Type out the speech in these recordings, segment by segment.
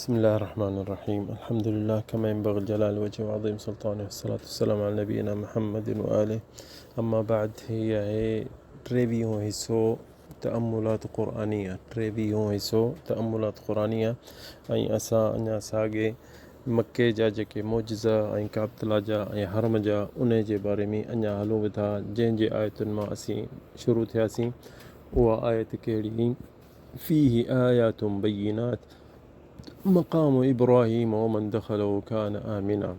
بسم الله الرحمن الرحيم الحمد لله كما ينبغي لجلال وجهه وعظيم سلطانه والصلاة والسلام على نبينا محمد وآله اما بعد هي آهي ٽيويهون حصو تأملات قرآنيه ٽيويهون حصو تأملات قرآنيه ۽ اسان اڃا ساڳي مڪي جا جيڪي معجزا ۽ ڪعبة الله جا ۽ حرم جا انهي جي باري ۾ اڃا هلون به ٿا جنهن جي آيتن مان اسين شروع ٿياسين اها آيت ڪهڙي فيه آيات بينات مقام ابراهيم ومن دخله كان آمنا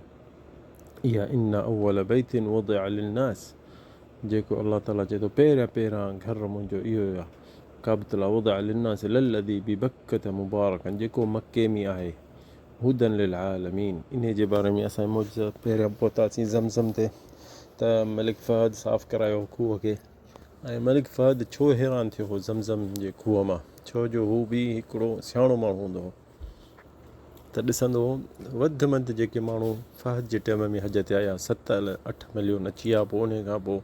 اها ان اول بيت وضع للناس جيڪو الله تعالي چئي ٿو پهريان پهريان گهر منهنجو اهو ئي آهي ڪعبة الله وضع للناس للذي ببڪة مبارڪا جيڪو مڪي ۾ آهي هدى للعالمين انهي جي باري ۾ اسان معجزه پهريان پهتاسين زمزم تي ته ملڪ فهد صاف ڪرايو کوهه کي ۽ ملڪ فهد ڇو حيران ٿيو هو زمزم جي کوهه مان؟ ڇو جو هو به هڪڙو سياڻو ماڻهو هوندو هو ته ڏسندو هو وڌ منڌ جيڪي ماڻهو فهد جي ٽيم ۾ حج تي آيا ست الائي اٺ مليون اچي ويا پوء انهي کان پوء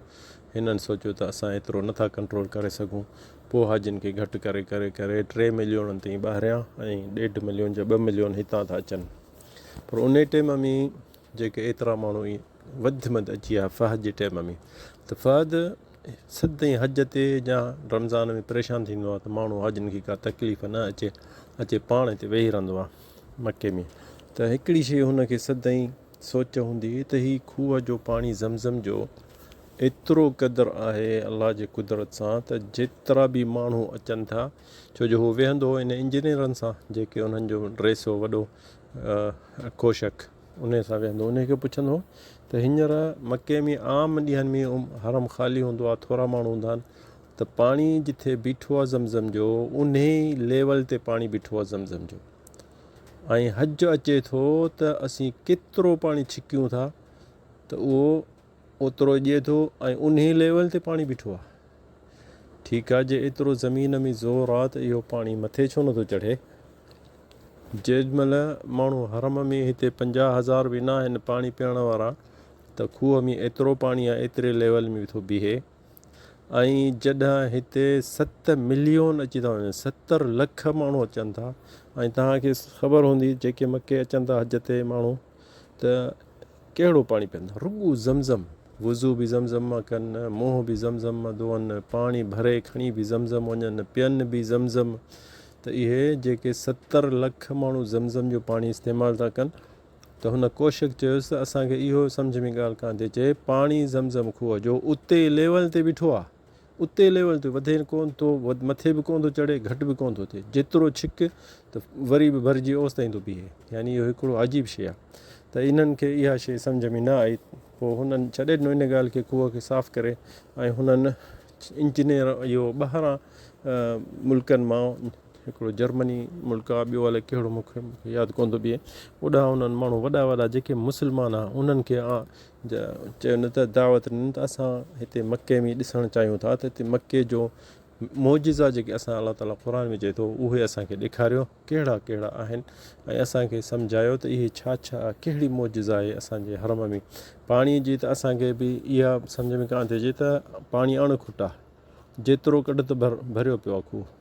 هنن سوچيو ته اسان ايترو نٿا ڪنٽرول ڪري سگهون پوء حاجين کي گهٽ ڪري ڪري ڪري ٽي مليونن تائين ٻاهريان ۽ ڏيڍ مليون جا ٻه مليون هتان ٿا اچن پر انهي ٽيم ۾ جيڪي ايترا ماڻهو ئي وڌ ۾ وڌ اچي ويا فهد جي ٽيم ۾ ته فهد سدائين حج تي يا رمضان ۾ پريشان ٿيندو آهي ته ماڻهو حاجين کي ڪا تڪليف نه اچي اچي پاڻ هتي ويهي رهندو آهي مڪي ۾ ته هڪڙي شيء هن کي سدائين سوچ هوندي هئي ته هي کوهه جو پاڻي زمزم جو ايترو قدر آهي الله جي قدرت سان ته جيترا به ماڻهو اچن ٿا ڇو جو هو ويهندو هو ان انجنيئرن سان جيڪي انهن جو ڊريس هو وڏو ڪوشڪ انهي سان ويهندو انهي کي پڇندو هو ته هينئر مڪي ۾ عام ڏينهن ۾ حرم خالي هوندو آهي ٿورا ماڻهو هوندا آهن ته پاڻي جٿي بيٺو آهي زمزم جو انهي ليول تي پاڻي بيٺو آهي زمزم جو ۽ حج اچي ٿو ته اسين ڪيترو پاڻي ڇڪيون ٿا ته اهو اوترو ڏئي ٿو ۽ انهي ليول تي پاڻي بيٺو آهي ٺيڪ آهي جي ايترو زمين ۾ زور آهي ته اهو پاڻي مٿي ڇو نٿو چڙهي جيڏ مھل ماڻھو حرم ۾ ھتي پنجاھ ھزار به ناھن پاڻي پيئڻ وارا ته کوھ ۾ ايترو پاڻي آ ايتري ليول ۾ ٿو بيھي ۽ جڏھن ھتي ست مليون اچي ٿا وڃن ستر لک ماڻھو اچن ٿا ۽ توھان کي خبر ھوندي جيڪي مڪي اچن ٿا حج تي ماڻھو ته ڪهڙو پاڻي پيئن ٿا؟ رڳو زمزم، وضو به زمزم مان ڪن، منهن به زمزم مان ڌوئن، پاڻي ڀري کڻي به زمزم وڃن، پيئن به زمزم ته اهي جيڪي 70 لک ماڻهو زمزم جو پاڻي استعمال ٿا ڪن ته هن ڪوشڪ چيس ته اسان کي اهو سمجهه ۾ ڳالهه ڪانه ٿي اچي پاڻي زمزم کوهه جو اتي ليول تي بيٺو آهي. اتي ليول تي وڌي ڪونه ٿو، مٿي به ڪونه ٿو چڙهي، گهٽ به ڪونه ٿو ٿئي، جيترو ڇڪ ته وري به ڀرجي اوستائين ٿو بيهي، يعني اهو هڪڙو عجيب شيء آهي ته انهن کي اها شيء سمجهه ۾ نه آئي، پوء هنن ڇڏي ڏنو ان ڳالهه کي کوهه کي صاف ڪري ۽ هنن انجنيئر اهو ٻاهران ملڪن مان هڪڙو جرمني ملڪ آهي ٻيو الائي ڪهڙو مون کي ياد ڪونه ٿو بيهي اوڏانهن انهن ماڻهو وڏا وڏا جيڪي مسلمان آهن انهن کي چيو نه ته دعوت ڏني ته اسان هتي مڪي ۾ ڏسڻ چاهيون ٿا ته هتي مڪي جو معجزا جيڪي اسان الله تعاليٰ قرآن ۾ چئي ٿو اهي اسان کي ڏيکاريو ڪهڙا ڪهڙا آهن ۽ اسان کي سمجهايو ته اهي ڇا ڇا ڪهڙي معجزا آهي اسان جي حرم ۾ پاڻي جي ته اسان کي به اها سمجهه ۾ ڪانه ٿي اچي ته پاڻي اڻ کٽ آهي جيترو ڪڍ ته ڀر ڀريو پيو آهي کوهه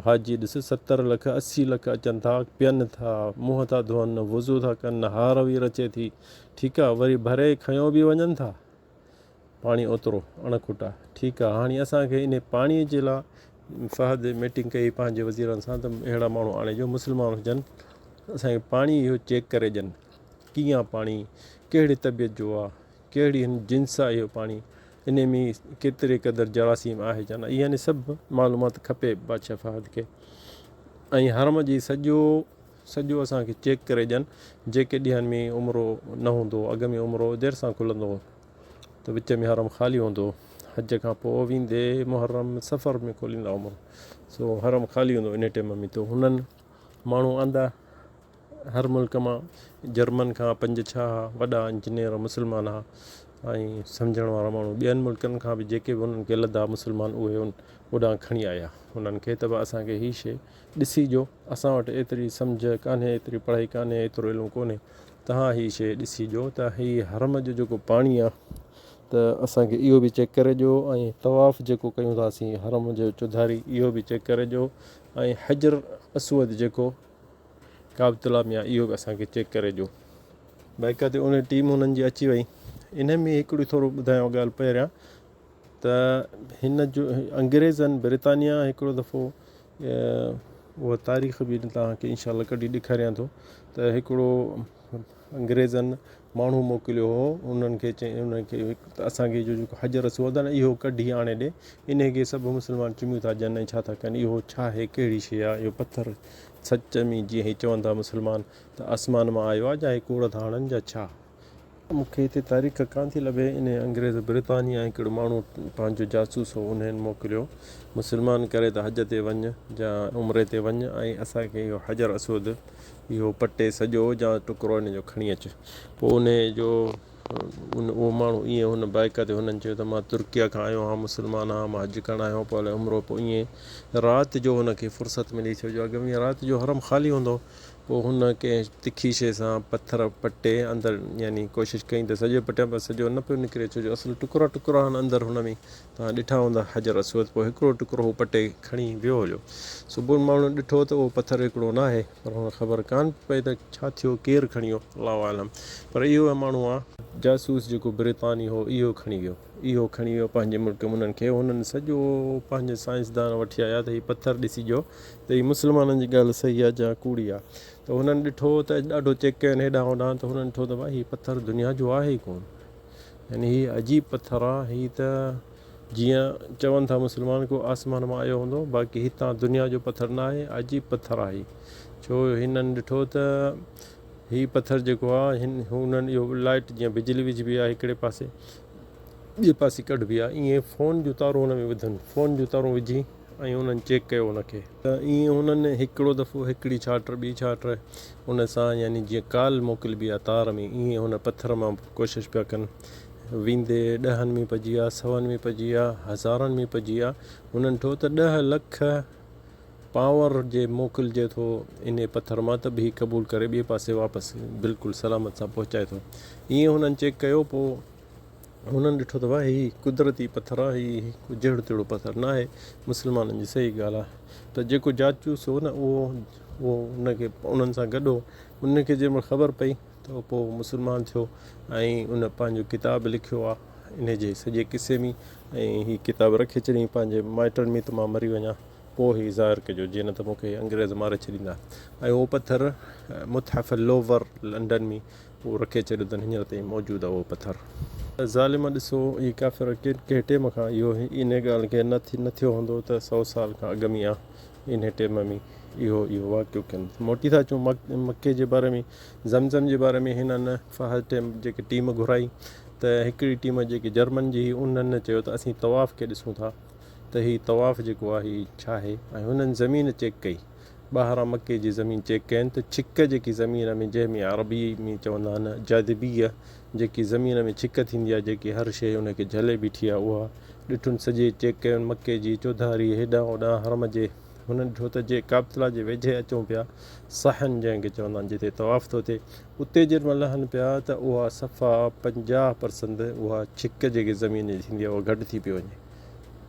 حاجي ڏس 70 لک 80 لک اچن ٿا پين ٿا منهن ٿا ڌوئن وضو ٿا ڪن هار وير اچي ٿي ٺيڪ آ وري ڀري کنيو به وڃن ٿا پاڻي اوترو اڻ کٽ آ ٺيڪ آ هاڻي اسان کي انهي پاڻي جي لا فهد ميٽنگ ڪئي پنهنجي وزيرن سان ته اهڙا ماڻهو آڻي جو مسلمان هجن اسان کي پاڻي اهو چيڪ ڪري ڏين ڪيئن آ پاڻي ڪهڙي طبيعت جو آ ڪهڙي هن جنس آ اهو پاڻي انهي ۾ ڪيتري قدر جراثيم آهي يا نه يعني سڀ معلومات کپي بادشاهه فهد کي ۽ حرم جي سڄو سڄو اسان کي چيڪ ڪري ڏين جيڪي ڏينهن ۾ عمرو نه هوندو اڳ ۾ عمرو دير سان کلندو هو ته وچ ۾ حرم خالي هوندو حج کان پوء ويندي محرم صفر ۾ کوليندا عمرو سو حرم خالي هوندو انهي ٽيم ۾ ته هنن ماڻهو آندا هر ملڪ مان جرمن کان پنج ڇهه ها وڏا انجنيئر مسلمان ها ۽ سمجهڻ وارا ماڻهو ٻين ملڪن کان به جيڪي به انهن کي لڌا مسلمان اهي اوڏانهن کڻي آيا انهن کي ته اسان کي هي شيء ڏسي جو اسان وٽ ايتري سمجهه ڪانهي ايتري پڙهائي ڪانهي ايترو علم ڪونهي تهان هي شيء ڏسي جو ته هي حرم جو جيڪو پاڻي آ ته اسان کي اهو به چيڪ ڪري ڏيو ۽ طواف جيڪو ڪيون ٿا اسين حرم جي چوڌاري اهو به چيڪ ڪري ڏيو ۽ حجر اسود جيڪو ڪعبة الله ۾ آ اهو به اسان کي چيڪ ڪري ڏيو. باقاعدي ان ٽيم انهن جي اچي وئي. انهي ۾ هڪڙي ٿورو ٻڌايان ڳالهه پهريان ته هن جو انگريزن برطانيا هڪڙو دفعو اها تاريخ به توهان کي انشاء الله ڪڍي ڏيکاريان ٿو ته هڪڙو انگريزن ماڻهو موڪليو هو انهن کي چي انهن کي ته اسان کي جو جيڪو حجر اسود آهي نه اهو ڪڍي آڻي ڏي انهي کي سڀ مسلمان چميون ٿا ڏين ۽ ڇا ٿا ڪن اهو ڇا آهي ڪهڙي شيء آهي اهو پٿر سچ ۾ جيئن هي چون ٿا مسلمان ته آسمان مان آيو آهي جا هي ڪوڙ ٿا هڻن جا ڇا. مون کي هتي تاريخ ڪانه ٿي لڀي. انهيء انگريز برطانيا هڪڙو ماڻهو پنهنجو جاسوس هو انهن موڪليو مسلمان ڪري ته حج تي وڃ جا عمري تي وڃ ۽ اسان کي اهو حجر اسود اهو پٽي سڄو جا ٽڪرو ان جو کڻي اچ. پوء انهيء جو اهو ماڻهو ائين هن بائيڪ تي هنن چيو ته مان ترڪيا کان آيو آهيان مسلمان آهيان مان حج ڪرڻ آيو آهيان پوء الائي عمرو پوء ائين رات جو هن کي فرصت ملي ڇو جو اڳ ۾ رات جو حرم خالي هوندو هو. پوء هن ڪنهن تکي شيء سان پٿر پٽي اندر يعني ڪوشش ڪئي ته سڄو پٽيان پر سڄو نه پيو نڪري ڇو جو اصل ٽڪرا ٽڪرا آهن اندر هن ۾ توهان ڏٺا هوندا حجر اسود پوء هڪڙو ٽڪرو هو پٽي کڻي ويو هليو صبح ماڻهن ڏٺو ته اهو پٿر هڪڙو نه آهي پر هن خبر ڪانه پئي ته ڇا ٿيو ڪير کڻي ويو الله اعلم پر اهو ماڻهو آ جاسوس جيڪو بريطاني هو اهو کڻي ويو اهو کڻي ويو پنهنجي ملڪ ۾ انهن کي هنن سڄو پنهنجي سائنسدان وٺي آيا ته هي پٿر ڏسي جو ته هي مسلمانن جي ڳالهه صحيح آهي جا ڪوڙي آهي ته هنن ڏٺو ته ڏاڍو چيڪ ڪين هيڏانهن هوڏانهن ته هنن ڏٺو ته ڀائي هي پٿر دنيا جو آهي ئي ڪونه يعني هي عجيب پٿر آهي هي ته جيئن چون ٿا مسلمان ڪو آسمان مان آيو هوندو باقي هتان دنيا جو پٿر نه آهي عجيب پٿر آهي ڇو هنن ڏٺو ته هي پٿر جيڪو آهي هن هنن اهو لائٽ جيئن بجلي وجهبي آهي هڪڙي پاسي ٻئي پاسي ڪڍبي آهي ائين فون جون تارون هن ۾ وڌن فون جون تارون وجهي ۽ انهن چيڪ ڪيو ان کي ته ائين هنن هڪڙو دفعو هڪڙي ڇاٽ ٻي ڇاٽ ان سان يعني جيئن ڪال موڪلبي آهي تار ۾ ائين هن پٿر مان ڪوشش پيا ڪن ويندي ڏهن ۾ پئجي ويا سون ۾ پئجي ويا هزارن ۾ پئجي ويا هنن ڏٺو ته ڏهه لک پانور جي موڪلجي ٿو انهي پٿر مان ته به هي قبول ڪري ٻئي پاسي واپس بلڪل سلامت سان پهچائي ٿو. ائين هنن چيڪ ڪيو پوء هنن ڏٺو ته واهه هي قدرتي پٿر آهي هي ڪو جهڙو تهڙو پٿر نه آهي مسلمانن جي صحيح ڳالهه آهي ته جيڪو جاچوس هو نه اهو اهو ان کي انهن سان گڏ هو ان کي جنهن مهل خبر پئي ته پوء مسلمان ٿيو ۽ ان پنهنجو ڪتاب لکيو آهي انهي جي سڄي قصي ۾ ۽ هي ڪتاب رکي ڇڏيائين پنهنجي مائٽن ۾ ته مان مري وڃان پوء هي ظاهر ڪجو جي نه ته مون کي انگريز ماري ڇڏيندا ۽ اهو پٿر متحف اللوور لنڊن ۾ اهو رکي ڇڏيو اٿن هينئر تائين موجود آهي اهو پٿر. ظالم ڏسو اهي ڪافر ڪنهن ٽيم کان اهو انهي ڳالهه کي نه نه ٿيو هوندو ته سو سال کان اڳ ۾ آ انهي ٽيم ۾ اهو اهو واقعو ڪين موٽي ٿا اچون مڪي جي باري ۾ زمزم جي باري ۾ هنن فهد ٽيم جيڪي ٽيم گهرائي ته هڪڙي ٽيم جيڪي جرمن جي هئي انهن چيو ته اسين طواف کي ڏسون ٿا ته هي طواف جيڪو آهي هي ڇا آهي ۽ هنن زمين چيڪ ڪئي ٻاهران مڪي جي زمين چيڪ ڪين ته ڇڪ جيڪي زمين ۾ جنهن ۾ عربي ۾ چوندا آهن جاذبيه جيڪي زمين ۾ ڇڪ ٿيندي آهي جيڪي هر شيء ان کي جهلي بيٺي آهي اها ڏٺن سڄي چيڪ ڪين مڪي جي چوڌاري هيڏانهن هوڏانهن حرم جي هنن ڏٺو ته جي ڪعبة الله جي ويجهي اچون پيا، صحن جنهن کي چوندا آهن جتي طواف ٿو ٿئي، اتي جيڏي مهل لهن پيا ته اها صفا 50 پرسنت اها ڇڪ جيڪي زمين جي ٿيندي آهي اها گهٽ ٿي پئي وڃي.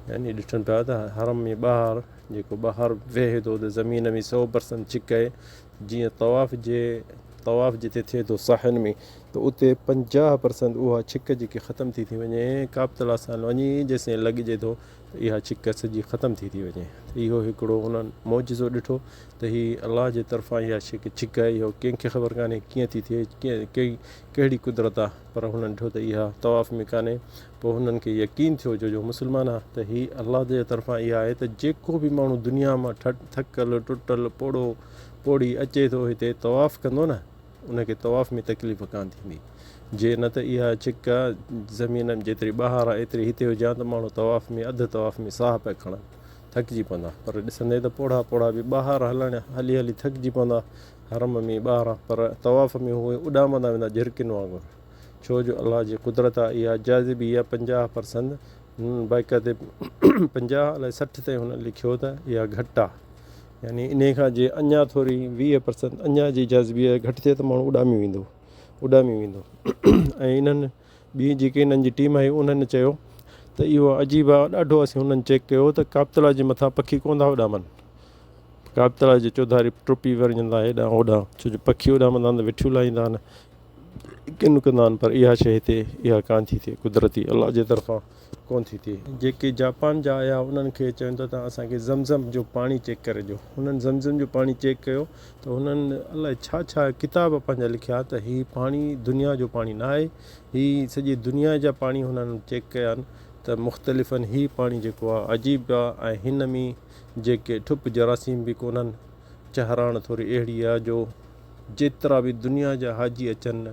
يعني ڏٺن پيا ته حرم ۾ ٻاهر جيڪو ٻاهر ويهي ٿو ته زمين ۾ 100 پرسنت ڇڪ آهي، جيئن طواف جي طواف جتي ٿئي ٿو صحن ۾ ته اتي 50 پرسنت اها ڇڪ جيڪي ختم ٿي ٿي وڃي ڪعبة الله سان وڃي جيسين لڳجي ٿو ته اها ڇڪ سڄي ختم ٿي ٿي وڃي ته اهو هڪڙو انهن معجزو ڏٺو ته هي الله جي طرفان اها ڇڪ ڇڪ آهي اهو ڪنهن کي خبر ڪانهي ڪيئن ٿي ٿئي ڪيئن ڪهڙي قدرت آهي پر هنن ڏٺو ته اها طواف ۾ ڪانهي پوء هنن کي يقين ٿيو جو جو مسلمان آهي ته هي الله جي طرفان اها آهي ته جيڪو به ماڻهو دنيا مان ٿڪل ٽٽل پوڙهو پوڙهي اچي ٿو هتي طواف ڪندو نه ان کي طواف ۾ تڪليف ڪانه ٿيندي. جي نه ته اها ڇڪ زمين جيتري ٻاهر آهي ايتري هتي هجي ها ته ماڻهو طواف ۾ اڌ طواف ۾ ساهه پيا کڻن ٿڪجي پوندا پر ڏسندي ته پوڙها پوڙها به ٻاهر هلڻ هلي هلي ٿڪجي پوندا حرم ۾ ٻاهران پر طواف ۾ هو اڏامندا ويندا جهرڪين وانگر ڇو جو الله جي قدرت آهي اها جاذبي آهي 50 پرسنت باقاعدي 50 الائي 60 تائين هن لکيو ته اها گهٽ آهي. يعني انهيء کان جي اڃا ٿوري 20 پرسنت اڃا جي جاذبيه گهٽ ٿئي ته ماڻهو اڏامي ويندو اڏامي ويندو ۽ انهن ٻي جيڪي انهن جي ٽيم هئي انهن چيو ته اهو عجيب آهي ڏاڍو اسين انهن چيڪ ڪيو ته ڪعبة الله جي مٿان پکي ڪونه ٿا اڏامن ڪابتلا جي چوڌاري ٽپي ورڃندا هيڏانهن هوڏانهن ڇو جو پکي اڏامندا آهن ته وٺيون لاهيندا آهن ڪن ڪندا آهن پر اها شيء هتي اها ڪانه ٿي ٿئي قدرتي الله جي طرفان ڪونه ٿي ٿئي. جيڪي جاپان جا آيا انهن کي چون ته توهان اسان کي زم زم جو پاڻي چيڪ ڪري ڏيو هنن زم زم جو پاڻي چيڪ ڪيو ته هنن الائي ڇا ڇا ڪتاب پنهنجا لکيا ته هي پاڻي دنيا جو پاڻي نه آهي هي سڄي دنيا جا پاڻي هنن چيڪ ڪيا آهن ته مختلف آهن هي پاڻي جيڪو آهي عجيب آهي ۽ هن ۾ جيڪي ٺپ جراثيم به ڪونهن چهراڻ ٿوري اهڙي آهي جو جيترا به دنيا جا حاجي اچن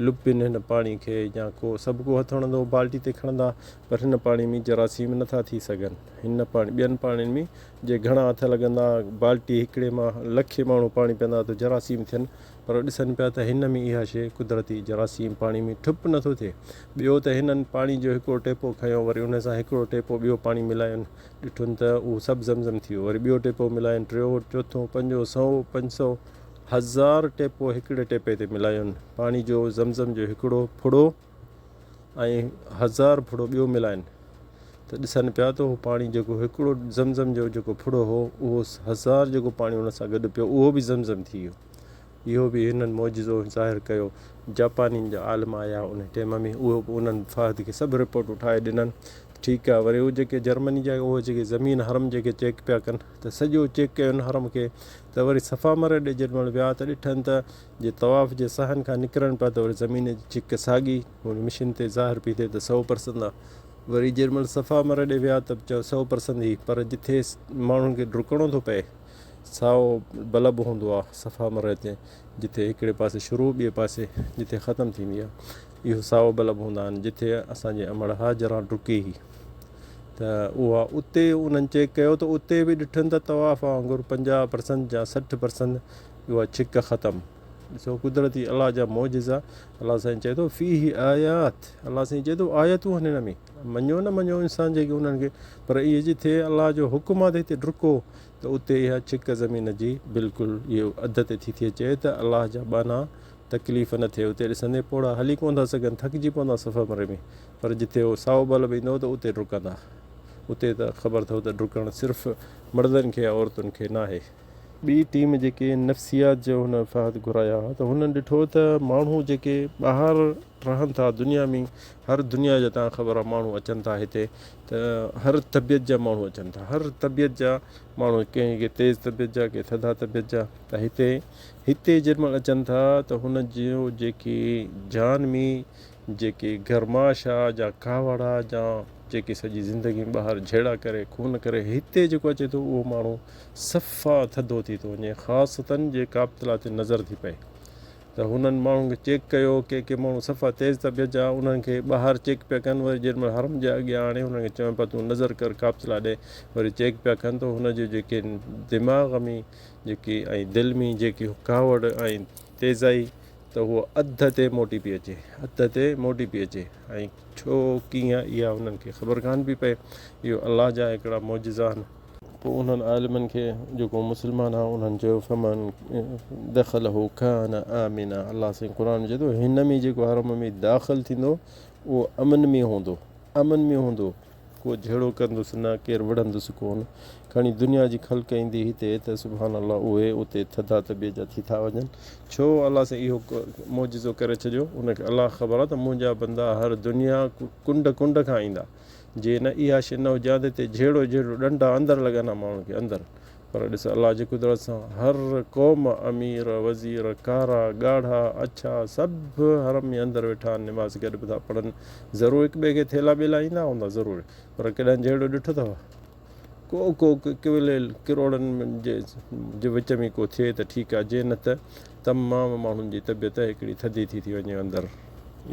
لپين هن پاڻي کي يا ڪو سڀ ڪو هٿ هڻندو بالٽي تي کڻندا پر هن پاڻي ۾ جراثيم نٿا ٿي سگهن هن پاڻي ٻين پاڻين ۾ جي گهڻا هٿ لڳندا بالٽي هڪڙي مان لکين ماڻهو پاڻي پيئندا ته جراثيم ٿين پر ڏسن پيا ته هن ۾ اها شيء قدرتي جراثيم پاڻي ۾ ٺپ نٿو ٿئي ٻيو ته هنن پاڻي جو هڪڙو ٽيپو کنيو وري ان سان هڪڙو ٽيپو ٻيو پاڻي ملايون ڏٺن ته اهو سڀ زمزم ٿي ويو. وري ٻيو ٽيپو ملاين، ٽيون، چوٿون، پنجون، سئو، 500، هزار ٽيپو هڪڙي ٽيپي تي ملاين. پاڻي جو زمزم جو هڪڙو ڦڙو ۽ هزار ڦڙو ٻيو ملاين ته ڏسن پيا ته اهو پاڻي جيڪو هڪڙو زمزم جو جيڪو ڦڙو هو اهو هزار جيڪو پاڻي ان سان گڏ پيو اهو به زمزم ٿي ويو. اهو به هنن معجزو ظاهر ڪيو. جاپانين جا عالم آيا ان ٽيم ۾ اهو به انهن فهد کي سڀ رپورٽون ٺاهي ڏنن ته ٺيڪ آهي وري اهي جيڪي جرمني جا اهي جيڪي زمين حرم جيڪي چيڪ پيا ڪن ته سڄو چيڪ ڪيو حرم کي ته وري صفا مروه ڏي جيڏي مهل ويا ته ڏٺن ته جي طواف جي صحن کان نڪرن پيا ته وري زمين جي چڪ ساڳي ان مشين تي ظاهر پئي ٿئي ته سئو پرسنٽ آهي وري جيڏي مهل صفا مروه ڏي ويا ته چيو سئو پرسنٽ هي پر جٿي ماڻهن کي ڊڪڻو ٿو پئي سائو بلب هوندو آ صفا مروه تي جتي هڪڙي پاسي شروع ٻئي پاسي جتي ختم ٿيندي آ اهو سائو بلب هوندا آهن جتي اسان جي امڙ هاجران ڊڪي هئي ته اها اتي انهن چيڪ ڪيو ته اتي به ڏٺن ته طواف وانگر 50 پرسنٽ يا 60 پرسنٽ اها ڇڪ ختم ڏسو قدرتي الله جا معجزا الله سائين چئي ٿو فيه آيات الله سائين چئي ٿو آيتون آهن هن ۾ مڃو نه مڃو انسان جيڪي انهن کي پر اهي جتي الله جو حڪم آ ته هتي ڊڪو ته اتي اها ڇڪ زمين جي بلڪل اهو اڌ تي ٿي ٿي اچي ته الله جا ٻانها تڪليف نه ٿئي اتي ڏسندي پوڙها هلي ڪونه ٿا سگهن ٿڪجي پوندا صفا مروه ۾ پر جتي اهو سائو بلب ايندو ته اتي ڊڪندا اتي ته خبر اٿو ته ڊڪڻ صرف مردن کي يا عورتن کي ناهي. ٻي ٽيم جيڪي نفسيات جو هن فهد گهرايا ها ته هنن ڏٺو ته ماڻهو جيڪي ٻاهر رهن ٿا دنيا ۾ هر دنيا جا تان خبر آ ماڻهو اچن ٿا هتي ته هر طبيعت جا ماڻهو اچن ٿا هر طبيعت جا ماڻهو ڪنهن کي تيز طبيعت جا ڪي ٿڌا طبيعت جا ته هتي هتي جيڏي مهل اچن ٿا ته هن جو جيڪي جان ۾ جيڪي گرماش آ جا ڪاوڙ آ جا جيڪي سڄي زندگي ٻاهر جهيڙا ڪري خون ڪري هتي جيڪو اچي ٿو اهو ماڻهو صفا ٿڌو ٿي ٿو وڃي خاصتن جي ڪابتلا تي نظر ٿي پئي ته هنن ماڻهن کي چيڪ ڪيو ڪي ڪي ماڻهو صفا تيز طبيعت جا انهن کي ٻاهر چيڪ پيا ڪن وري جيڏي مهل حرم جي اڳيان آڻي انهن کي چون پيا تون نظر ڪر ڪابتلا ڏي وري چيڪ پيا ڪن ته هن جي جيڪي دماغ ۾ جيڪي ۽ دل ۾ جيڪي ڪاوڙ ۽ تيزائي ته هوء اڌ تي موٽي پئي اچي، اڌ تي موٽي پئي اچي ۽ ڇو ڪيئن اها انهن کي خبر ڪانه پئي پئي. اهو الله جا هڪڙا معجزا آهن. پوء انهن عالمن کي جيڪو مسلمان ها انهن چيو فمن دخله ڪان آمنا الله سائين قرآن ۾ چئي ٿو هن ۾ جيڪو حرم ۾ داخل ٿيندو اهو امن ۾ هوندو امن ۾ هوندو. ڪو جهيڙو ڪندس نه ڪير وڙهندس ڪونه. کڻي دنيا جي خلق ايندي هتي ته سبحان الله اهي اتي ٿڌا طبيعت جا ٿي ٿا وڃن. ڇو الله سائين اهو معجزو ڪري ڇڏيو ان کي الله خبر آ ته منهنجا بندا هر دنيا ڪنڊ ڪنڊ کان ايندا جي نه اها شي نه هجي ها ته هتي جهيڙو جهيڙو ڏنڊا اندر لڳن ها ماڻهن کي اندر. پر ڏس الله جي قدرت سان هر قوم امير وزير ڪارا ڳاڙها اڇا سڀ حرم ۾ اندر ويٺا آهن نماز گڏ به ٿا پڙهن ضرور هڪ ٻئي کي ٿيلها ٻيلا ايندا هوندا ضرور پر ڪڏهن جهيڙو ڏٺو اٿو ڪو ڪو ڪويليل ڪروڙن جي وچ ۾ ڪو ٿئي ته ٺيڪ آهي جي نه ته تمام ماڻهن جي طبيعت هڪڙي ٿڌي ٿي ٿي وڃي اندر.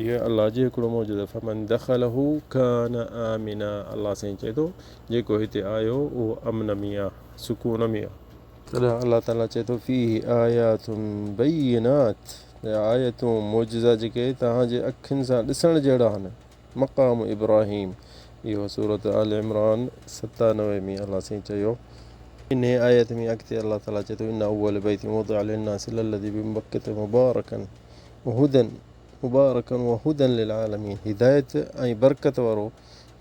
اهو الله جو هڪڙو معجزو فمن دخله ڪان آمنا الله سائين چئي ٿو جيڪو هتي آيو اهو امن ۾ آ، سڪون ۾ آ. تڏهن الله تعاليٰ چئي ٿو، فيه آيات بينات اهي آيتون، معجزا، جيڪي توهان جي اکين سان ڏسڻ جهڙا آهن، مقام ابراهيم، اهو سورة آل عمران 97 ۾ الله سائين چيو. انهيء آيت ۾ اڳتي الله تعاليٰ چئي ٿو، ان اول بيت وضع للناس للذي ببڪة مبارڪا وهدًا مبارڪا وهدًا للعالمين هدايت ۽ برڪت وارو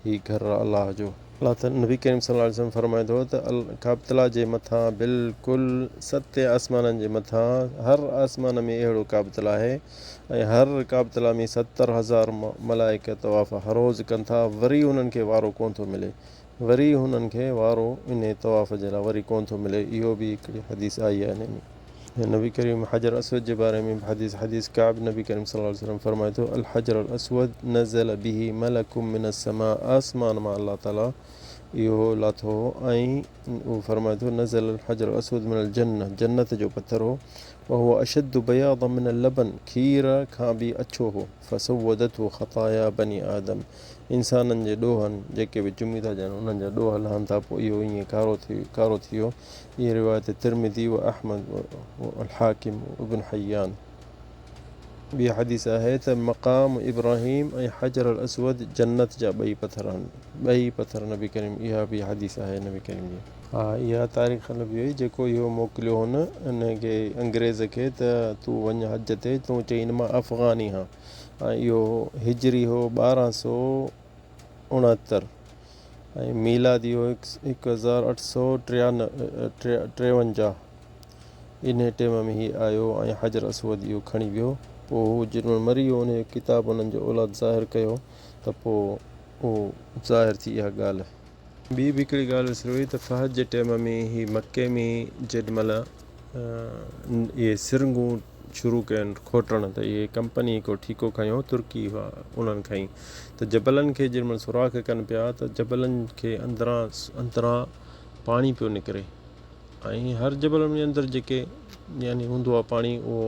هي گهر الله جو. الله تعالي نبي ڪريم صلي الله عليه وسلم فرمائي ٿو ته ڪعبة الله جي مٿان بلڪل ست آسمانن جي مٿان هر آسمان ۾ اهڙو ڪعبة الله آهي ۽ هر ڪعبة الله ۾ 70,000 ملائڪ طواف هر روز ڪن ٿا، وري انهن کي وارو ڪونه ٿو ملي، وري هنن کي وارو انهي طواف جي لاء وري ڪونه ٿو ملي. اهو به هڪڙي حديث آئي آهي انهي ۾. نبي ڪريم حجر اسود جي باري ۾ به حديث، حديث ڪعب، نبي ڪريم صلي الله عليه وسلم فرمائي ٿو، الحجر الاسود نزل به ملڪ من السماء، آسمان مان الله تعالي اهو لاٿو هو ۽ اهو فرمائي ٿو، نزل الحجر الاسود من الجنه، جنت جو پٿر هو، وهو اشد بياضا من اللبن، کير کان به اڇو هو، فسودته خطايا بني آدم، انسانن جي ڏوهن، جيڪي به چمي ٿا ڏين انهن جا ڏوهه لهن ٿا، پوء اهو ائين ڪارو ٿي ڪارو ٿي ويو. هيء روايت ترمذي و احمد و الحاڪم و ابن حيان. ٻي حديث آهي ته مقام ابراهيم ۽ حجر الاسود جنت جا ٻئي پٿر آهن. ٻئي پٿر نبي ڪريم اها به حديث آهي نبي ڪريم جي. ها اها تاريخ لڀي وئي جيڪو اهو موڪليو هن ان کي انگريز کي ته تون وڃ حج تي تون چئين مان افغاني هان ۽ اهو هجري هو 1269 ۽ ميلادي هو 1853. انهيء ٽيم ۾ هي آيو ۽ حجر اسود اهو کڻي ويو. پوء هو جيڏي مهل مري ويو انهيء جو ڪتاب انهن جي اولاد ظاهر ڪيو ته پوء اهو ظاهر ٿي اها ڳالهه. ٻي به هڪڙي ڳالهه وسري وئي ته فهد جي ٽيم ۾ هي مڪي ۾ جيڏي مهل اهي سرنگون شروع ڪين کوٽڻ ته اهي ڪمپني هڪڙو ٺيڪو کنيو ترڪي هئا انهن کان ئي ته جبلن کي جيڏي مهل سوراخ ڪن پيا ته جبلن کي اندران اندران پاڻي پيو نڪري ۽ هر جبل ۾ اندر جيڪي يعني هوندو آهي پاڻي اهو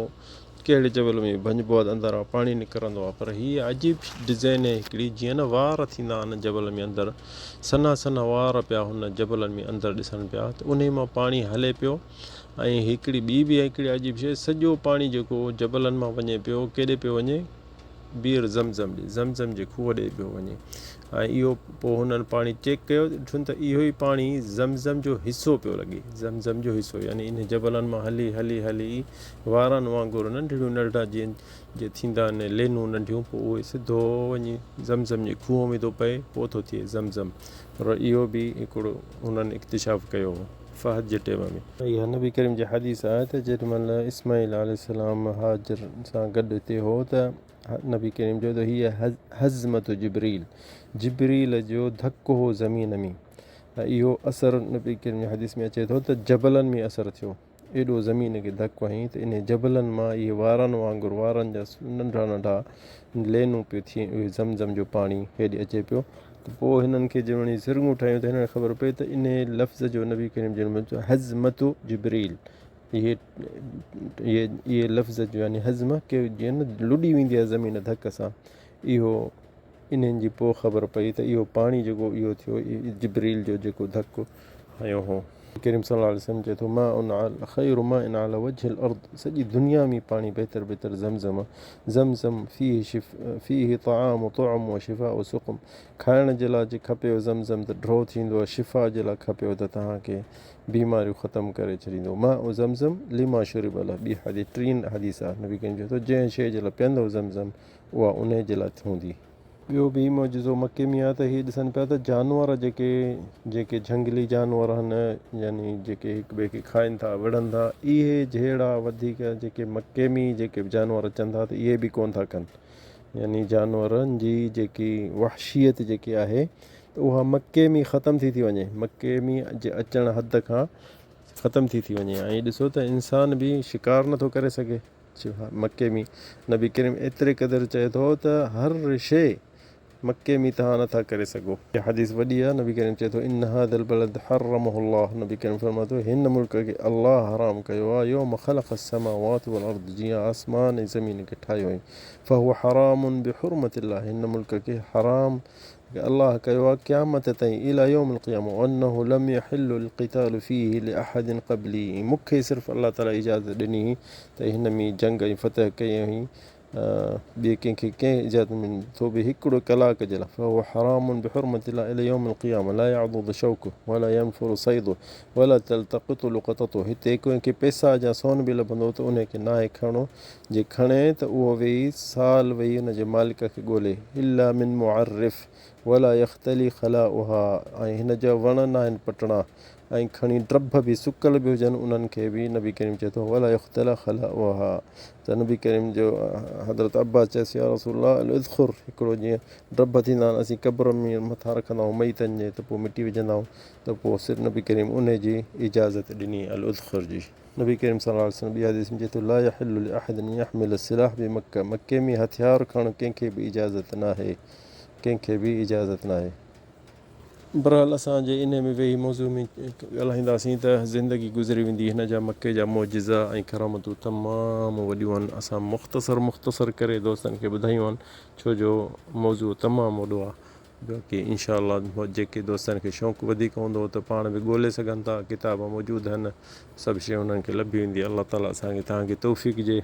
ڪهڙي جبل ۾ ڀڃبو آهي ته اندران پاڻي نڪرندو آهي پر هي عجيب ڊزائن آهي هڪڙي جيئن نه وار ٿيندا آهن جبل ۾ اندر سنها سنها وار پيا هن جبلن ۾ اندر ڏسن پيا ته انهي مان پاڻي هلي پيو ۽ هڪڙي ٻي به هڪڙي عجيب شي سڄو پاڻي جيڪو جبلن مان وڃي پيو ڪيڏي پيو وڃي بير زمزم ڏي، زمزم جي کوهه ڏي پيو وڃي ۽ اهو پوء هنن پاڻي چيڪ ڪيو ته ڏٺن ته اهو ئي پاڻي زمزم جو حصو پيو لڳي، زمزم جو حصو يعني انهي جبلن مان هلي هلي هلي وارن وانگر ننڍڙيون ننڍڙا جيئن جي ٿيندا آهن لينون ننڍيون پوء اهي سڌو وڃي زمزم جي کوهه ۾ ٿو پئي پوء ٿو ٿئي زمزم پر اهو به هڪڙو هنن اڪتشاف ڪيو هو فهد جي ٽيم ۾. اها نبي ڪريم جي حديث آهي ته جيڏي مهل اسماعيل عليه السلام هاجر سان گڏ هتي هو ته نبي ڪريم چيو ته هيء هزمة جبريل، جبريل جو ڌڪ هو زمين ۾. ۽ اهو اثر نبي ڪريم جي حديث ۾ اچي ٿو ته جبلن ۾ اثر ٿيو. ايڏو زمين کي ڌڪ هنئي ته انهي جبلن مان اهي وارن وانگر وارن جا ننڍا ننڍا لينون پيو ٿئي اهي زمزم جو پاڻي هيڏي اچي پيو ته پوء هنن کي جنهن وڃي سرنگون ٺاهيون ته هنن کي خبر پئي ته انهي لفظ جو نبي ڪريم جن هزمة جبريل اهي اهي اهي لفظ جو يعني هضم ڪي جيئن نه لڏي ويندي آهي زمين ڌڪ سان اهو انهن جي پوء خبر پئي ته اهو پاڻي جيڪو اهو ٿيو جبريل جو جيڪو ڌڪ هنيو هو. ڪريم صلي الله عليه وسلم چئي ٿو ماء خير ماء علي وجه الارض سڄي دنيا ۾ پاڻي بهتر بهتر زمزم زمزم فيه شف فيه طعام طعم وشفاء سقم کائڻ جي لاء جي کپيو زمزم ته ڍرو ٿيندو آهي شفا جي لاء کپيو ته توهان کي بيماريون ختم ڪري ڇڏيندو. ماء زمزم لما شرب له ٻي حديث ٽين حديث آهي نبي ڪريم چئي ٿو جنهن شيء جي لاء پيئندو زمزم اها انهي جي لاء هوندي. ٻيو به معجزو مڪي ۾ آهي ته هي ڏسن پيا ته جانور جيڪي جيڪي جهنگلي جانور آهن يعني جيڪي هڪ ٻئي کي کائن ٿا وڙهن ٿا اهي جهيڙا وڌيڪ جيڪي مڪي ۾ جيڪي به جانور اچن ٿا ته اهي به ڪونه ٿا ڪن يعني جانورن جي جيڪي وحشيت جيڪي آهي ته اها مڪي ۾ ختم ٿي ٿي وڃي، مڪي ۾ جي اچڻ حد کان ختم ٿي ٿي وڃي ۽ ڏسو ته انسان به شڪار نٿو ڪري سگهي مڪي ۾ نبي ڪريم ايتري قدر چئي ٿو ته هر شيء مڪي ۾ توهان نٿا ڪري سگهو. هي حديث وڏي آهي نبي ڪريم چئي ٿو ان هذا البلد حرمه الله نبي ڪريم فرمائي ٿو هن ملڪ کي الله حرام ڪيو آهي يوم خلق السماوات والارض جيئن آسمان ۽ زمين کي ٺاهيو هئائين فهو حرام بحرمة الله هن ملڪ کي حرام الله ڪيو آهي قيامت تائين الي يوم القيامة وانه لم يحل القتال فيه لاحد قبلي مون کي صرف الله تعالي اجازت ڏني هئي ته هن ۾ جنگ ۽ فتح ڪئي هئي. ٻئي ڪنهن کي ڪنهن اجازت نه ملندي ٿو به هڪڙو ڪلاڪ جي لاء فهو حرام بحرمة الله الي يوم القيامة لا يعضد شوكه ولا ينفر صيده ولا تلتقط لقطته هتي ڪنهن کي پئسا يا سون به لڀندو ته انهي کي ناهي کڻڻو جي کڻي ته اهو ويهي سال ويهي ان جي مالڪ کي ڳولي الا من معرف ولا يختلي خلاؤها ۽ هن جا وڻ ناهن پٽڻا ۽ کڻي ڊڀ به سڪل به هجن انهن کي به نبي ڪريم چئي ٿو ولا يختلى خلاؤها ته نبي ڪريم جو حضرت عباس چيس يا رسول الله الاذخر هڪڙو جيئن ڊڀ ٿيندا آهن اسين قبر ۾ مٿان رکندا آهيون ميتن جي ته پوء مٽي وجهندا آهيون ته پوء صرف نبي ڪريم انهي جي اجازت ڏني الاذخر جي. نبي ڪريم صلي الله عليه وسلم ٻي حديث ۾ چئي ٿو لا يحل لاحد ان يحمل السلاح بمڪه مڪي ۾ هٿيار کڻڻ ڪنهن کي به اجازت ناهي ڪنهن کي به اجازت ناهي. بھرحال اسان جي انهي ۾ ويهي موضوع ۾ ڳالهائينداسين ته زندگي گذري ويندي هن جا مڪي جا معجزا ۽ ڪرامتون تمام وڏيون آهن اسان مختصر مختصر ڪري دوستن کي ٻڌايون آهن ڇو جو موضوع تمام وڏو آهي باقي انشاء الله جيڪي دوستن کي شوق وڌيڪ هوندو ته پاڻ به ڳولي سگهن ٿا ڪتاب موجود آهن سڀ شيء انهن کي لڀي ويندي الله تعالي اسان کي توهان کي توفيق ڏي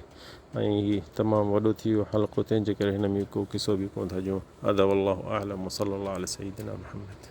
۽ هي تمام وڏو ٿي ويو حلقو تنهن جي ڪري هن ۾ ڪو قصو به ڪونه ٿا ڏيون. هذا والله اعلم وصلي الله علي سيدنا محمد.